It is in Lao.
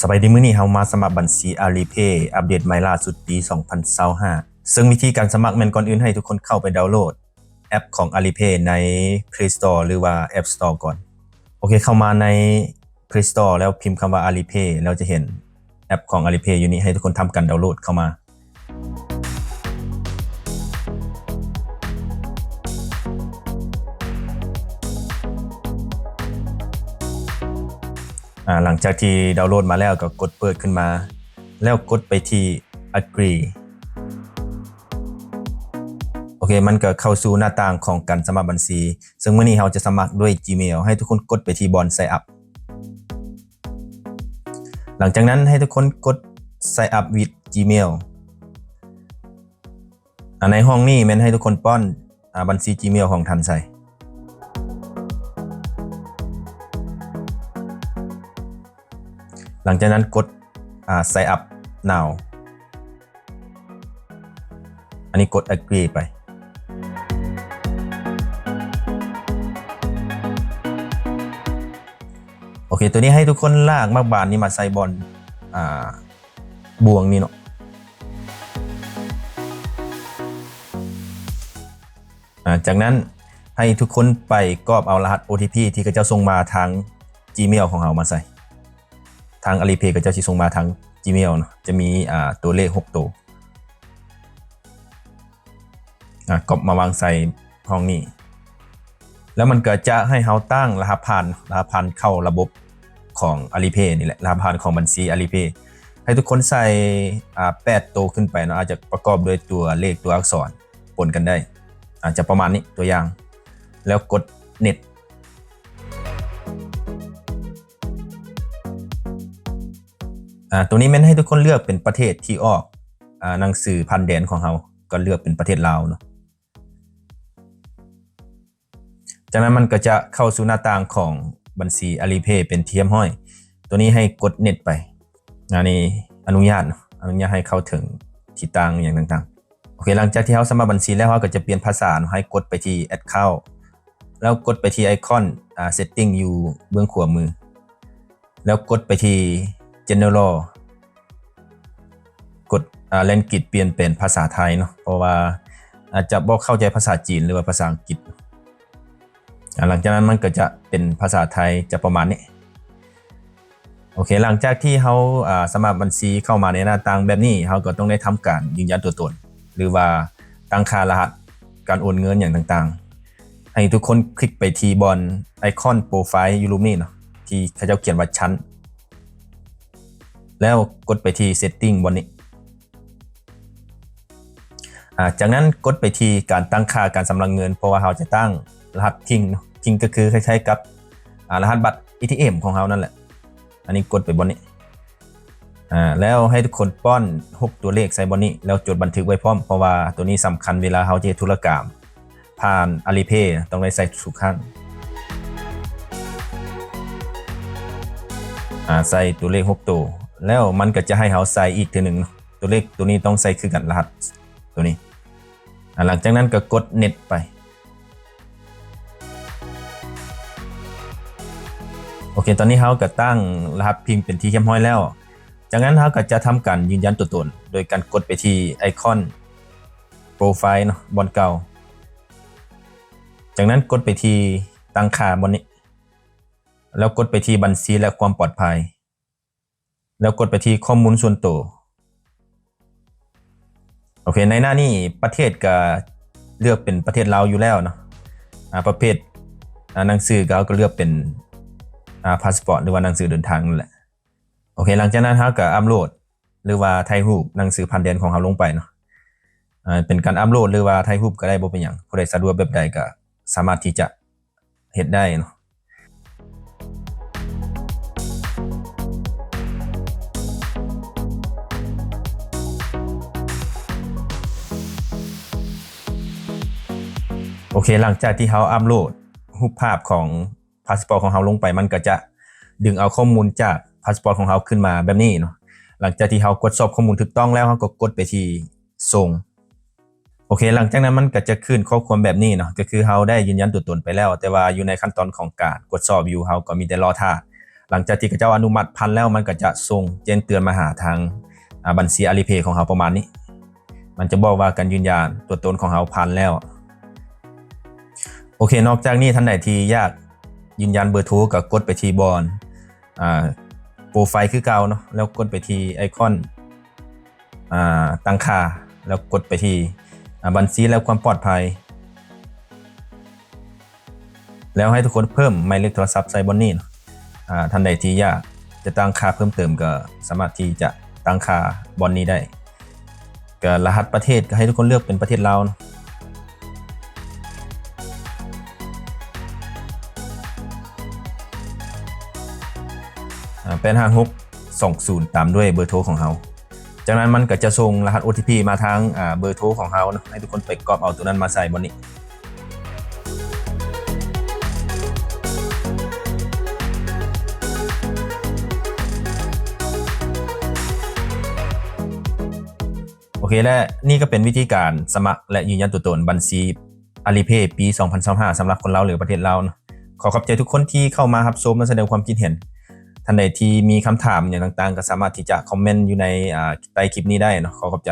ສະບາຍດີ, ມື້ນີ້ເຮົາມາສະໝັກບັນຊີ Alipay ອັບເດດໃໝ່ລ່າສຸດປີສອງພັນຊາວຫ້າ ເຊິ່ງວິທີການສະໝັກແມ່ນກ່ອນອື່ນໃຫ້ທຸກຄົນເຂົ້າໄປດາວໂຫຼດແອັບຂອງ Alipay ໃນ Play Store ຫຼືວ່າ App Store ກ່ອນ. ໂອເຄ, ເຂົ້າມາໃນ Play Store ແລ້ວພິມຄຳວ່າ Alipay ແລ້ວຈະເຫັນແອັບຂອງ Alipay ຢູ່ນີ້, ໃຫ້ທຸກຄົນທຳການດາວໂຫຼດເຂົ້າມາ. ອາ ຫຼັງຈາກທີ່ດາວໂຫຼດມາແລ້ວ ກໍກົດເປີດຂຶ້ນມາ ແລ້ວກົດໄປທີ່ Agree. ໂອເຄ, ມັນກໍເຂົ້າສູ່ໜ້າຕ່າງຂອງການສະໝັກບັນຊີ, ເຊິ່ງມື້ນີ້ເຮົາຈະສະໝັກດ້ວຍ Gmail. ໃຫ້ທຸກຄົນກົດໄປທີ່ບ່ອນ Sign Up. ຫຼັງຈາກນັ້ນໃຫ້ທຸກຄົນກົດ Sign Up with Gmail. ອາ ໃນຫ້ອງນີ້ແມ່ນໃຫ້ທຸກຄົນປ້ອນ ອາ ບັນຊີ Gmail ຂອງທ່ານໃສ່. ຫຼັງຈາກນັ້ນກົດ ອາ Sign Up Now. ອັນນີ້ກົດ Agree ໄປ. ໂອເຄ, ຕົວນີ້ໃຫ້ທຸກຄົນລາກໝາກບານນີ້ມາໃສ່ບ່ອນ ອາ ບ່ວງນີ້ເນາະ. ອາ ຈາກນັ້ນໃຫ້ທຸກຄົນໄປກອບເອົາລະຫັດ ໂອທີພີ ທີ່ເຂົາເຈົ້າສົ່ງມາທາງ Gmail ຂອງເຮົາມາໃສ່. ທາງ Alipay ເຂົາເຈົ້າຊິສົ່ງມາທາງ Gmail ເນາະ, ຈະມີ ອາ ຕົວເລກຫົກໂຕ. ອາ ກອບມາວາງໃສ່ຫ້ອງນີ້ ແລ້ວມັນກໍຈະໃຫ້ເຮົາຕັ້ງລະຫັດຜ່ານ, ລະຫັດຜ່ານເຂົ້າລະບົບຂອງ Alipay ນີ້ແຫຼະ, ລະຫັດຜ່ານຂອງບັນຊີ Alipay. ໃຫ້ທຸກຄົນໃສ່ ອາ ແປດໂຕຂຶ້ນໄປເນາະ, ອາດຈະປະກອບດ້ວຍຕົວເລກ ຕົວອັກສອນປົນກັນໄດ້, ອາດຈະປະມານນີ້ ຕົວຢ່າງ, ແລ້ວກົດ Next. ອາ ຕົວນີ້ແມ່ນໃຫ້ທຸກຄົນເລືອກເປັນປະເທດທີ່ອອກ ອາ ໜັງສືຜ່ານແດນຂອງເຮົາ, ກໍເລືອກເປັນປະເທດລາວເນາະ. ຈາກນັ້ນມັນກໍຈະເຂົ້າສູ່ໜ້າຕ່າງຂອງບັນຊີ Alipay ເປັນທີ່ຮຽບຮ້ອຍ. ຕົວນີ້ໃຫ້ກົດ Next ໄປ. ອັນນີ້ອະນຸຍາດເນາະ, ອະນຸຍາດໃຫ້ເຂົ້າເຖິງທີ່ຕັ້ງຫຍັງຕ່າງໆ. ໂອເຄ, ຫຼັງຈາກທີ່ເຮົາສະໝັກບັນຊີແລ້ວ, ເຮົາກໍຈະປ່ຽນພາສາເນາະ, ໃຫ້ກົດໄປທີ່ Account ແລ້ວກົດໄປທີ່ໄອຄອນ ອາ Setting ຢູ່ເບື້ອງຂວາມື ແລ້ວກົດໄປທີ່ General ກົດ ອາ ແລງກິດປ່ຽນເປັນພາສາໄທເນາະ, ເພາະວ່າອາດຈະບໍ່ເຂົ້າໃຈພາສາຈີນ ຫຼືວ່າພາສາອັງກິດ. ອາ ຫຼັງຈາກນັ້ນມັນກໍຈະເປັນພາສາໄທ ຈະປະມານນີ້. ໂອເຄ, ຫຼັງຈາກທີ່ເຮົາ ອາ ສະໝັກບັນຊີເຂົ້າມາໃນໜ້າຕ່າງແບບນີ້, ເຮົາກໍຕ້ອງໄດ້ທຳການຢືນຢັນຕົວຕົນ ຫຼືວ່າຕັ້ງຄ່າລະຫັດການໂອນເງິນຫຍັງຕ່າງໆ. ໃຫ້ທຸກຄົນຄລິກໄປທີ່ບ່ອນໄອຄອນໂປຣໄຟລ໌ຢູ່ຮູບນີ້ເນາະ, ທີ່ເຂົາເຈົ້າຂຽນວ່າ Change ແລ້ວກົດໄປທີ່ Setting ບ່ອນນີ້. ອາ ຈາກນັ້ນກົດໄປທີ່ການຕັ້ງຄ່າການຊຳລະເງິນ, ເພາະວ່າເຮົາຈະຕັ້ງລະຫັດ PIN ເນາະ, PIN ກໍຄືຄ້າຍໆກັບ ອາ ລະຫັດບັດ ເອທີເອັມ ຂອງເຮົານັ້ນແຫຼະ. ອັນນີ້ກົດໄປບ່ອນນີ້ ອາ ແລ້ວໃຫ້ທຸກຄົນປ້ອນຫົກຕົວເລກໃສ່ບ່ອນນີ້ ແລ້ວຈົດບັນທຶກໄວ້ພ້ອມ, ເພາະວ່າຕົວນີ້ສຳຄັນເວລາເຮົາຈະເຮັດທຸລະກຳຜ່ານ Alipay ຕ້ອງໄດ້ໃສ່ທຸກຄັ້ງ. ອາ ໃສ່ຕົວເລກຫົກໂຕ ແລ້ວມັນກໍຈະໃຫ້ເຮົາໃສ່ອີກເທື່ອໜຶ່ງເນາະ, ຕົວເລກຕົວນີ້ຕ້ອງໃສ່ຄືກັນ, ລະຫັດຕົວນີ້. ອາ ຫຼັງຈາກນັ້ນກໍກົດ Next ໄປ. ໂອເຄ, ຕອນນີ້ເຮົາກໍຕັ້ງລະຫັດ PIN ເປັນທີ່ຮຽບຮ້ອຍແລ້ວ. ຈາກນັ້ນເຮົາກໍຈະທຳການຢືນຢັນຕົວຕົນ ໂດຍການກົດໄປທີ່ໄອຄອນໂປຣໄຟລ໌ເນາະ, ບ່ອນເກົ່າ. ຈາກນັ້ນກົດໄປທີ່ຕັ້ງຄ່າບ່ອນນີ້ ແລ້ວກົດໄປທີ່ບັນຊີ ແລະ ຄວາມປອດໄພ. ແລ້ວກົດໄປທີ່ຂໍ້ມູນສ່ວນໂຕ. ໂອເຄ, ໃນໜ້ານີ້ປະເທດກະເລືອກເປັນປະເທດລາວຢູ່ແລ້ວເນາະ. ອາ ປະເພດ ອາ ໜັງສືກະ ເຮົາກະເລືອກເປັນ ອາ ພາສປອດ ຫຼືວ່າໜັງສືເດີນທາງນັ້ນແຫຼະ. ໂອເຄ, ຫຼັງຈາກນັ້ນເຮົາກະອັບໂຫຼດ ຫຼືວ່າຖ່າຍຮູບໜັງສືຜ່ານແດນຂອງເຮົາລົງໄປເນາະ. ອາ ເປັນການອັບໂຫຼດ ຫຼືວ່າຖ່າຍຮູບກະໄດ້ ບໍ່ເປັນຫຍັງ. ຜູ້ໃດສະດວກແບບໃດກະສາມາດທີ່ຈະ ເຮັດໄດ້ເນາະ. ໂອເຄ, ຫຼັງຈາກທີ່ເຮົາອັບໂຫຼດຮູບພາບຂອງພາສປອດຂອງເຮົາລົງໄປ, ມັນກໍຈະດຶງເອົາຂໍ້ມູນຈາກພາສປອດຂອງເຮົາຂຶ້ນມາແບບນີ້ເນາະ. ຫຼັງຈາກທີ່ເຮົາກວດສອບຂໍ້ມູນຖືກຕ້ອງແລ້ວ, ເຮົາກໍກົດໄປທີ່ສົ່ງ. ໂອເຄ, ຫຼັງຈາກນັ້ນມັນກໍຈະຂຶ້ນຂໍ້ຄວາມແບບນີ້ເນາະ, ກໍຄືເຮົາໄດ້ຢືນຢັນຕົວຕົນໄປແລ້ວ, ແຕ່ວ່າຢູ່ໃນຂັ້ນຕອນຂອງການກວດສອບຢູ່, ເຮົາກໍມີແຕ່ລໍຖ້າ ຫຼັງຈາກທີ່ເຂົາເຈົ້າອະນຸມັດຜ່ານແລ້ວ ມັນກໍຈະສົ່ງແຈ້ງເຕືອນມາຫາທາງ ອາ ບັນຊີ Alipay ຂອງເຮົາປະມານນີ້. ມັນຈະບອກວ່າການຢືນຢັນຕົວຕົນຂອງເຮົາຜ່ານແລ້ວ. ໂອເຄ, ນອກຈາກນີ້ ທ່ານໃດທີ່ຢາກຢືນຢັນເບີໂທ ກໍກົດໄປທີ່ບ່ອນ ອາ ໂປຣໄຟລ໌ຄືເກົ່າເນາະ, ແລ້ວກົດໄປທີ່ໄອຄອນ ອາ ຕັ້ງຄ່າ ແລ້ວກົດໄປທີ່ ອາ ບັນຊີ ແລະ ຄວາມປອດໄພ ແລ້ວໃຫ້ທຸກຄົນເພີ່ມໝາຍເລກໂທລະສັບໃສ່ບ່ອນນີ້ເນາະ. ອາ ທ່ານໃດທີ່ຢາກຈະຕັ້ງຄ່າເພີ່ມເຕີມ ກໍສາມາດທີ່ຈະຕັ້ງຄ່າບ່ອນນີ້ໄດ້. ກໍລະຫັດປະເທດ ກໍໃຫ້ທຸກຄົນເລືອກເປັນປະເທດລາວເນາະ. ອາ ແປດຫ້າຫົກສອງສູນ ຕາມດ້ວຍເບີໂທຂອງເຮົາ. ຈາກນັ້ນມັນກໍຈະສົ່ງລະຫັດ ໂອທີພີ ມາທາງ ອາ ເບີໂທຂອງເຮົາເນາະ, ໃຫ້ທຸກຄົນໄປກອບເອົາໂຕນັ້ນມາໃສ່ບ່ອນນີ້. ໂອເຄ ແລະ ນີ້ກໍເປັນວິທີການສະໝັກ ແລະ ຢືນຢັນຕົວຕົນບັນຊີ Alipay ປີສອງພັນຊາວຫ້າ ສຳລັບຄົນລາວ ຫຼື ປະເທດລາວເນາະ. ຂໍຂອບໃຈທຸກຄົນທີ່ເຂົ້າມາຮັບຊົມ ແລະ ສະແດງຄວາມຄິດເຫັນ. ທ່ານໃດທີ່ມີຄຳຖາມຫຍັງຕ່າງໆ ກໍສາມາດທີ່ຈະຄອມເມັນຢູ່ໃນ ອາ ໃຕ້ຄລິບນີ້ໄດ້ເນາະ. ຂໍຂອບໃຈ.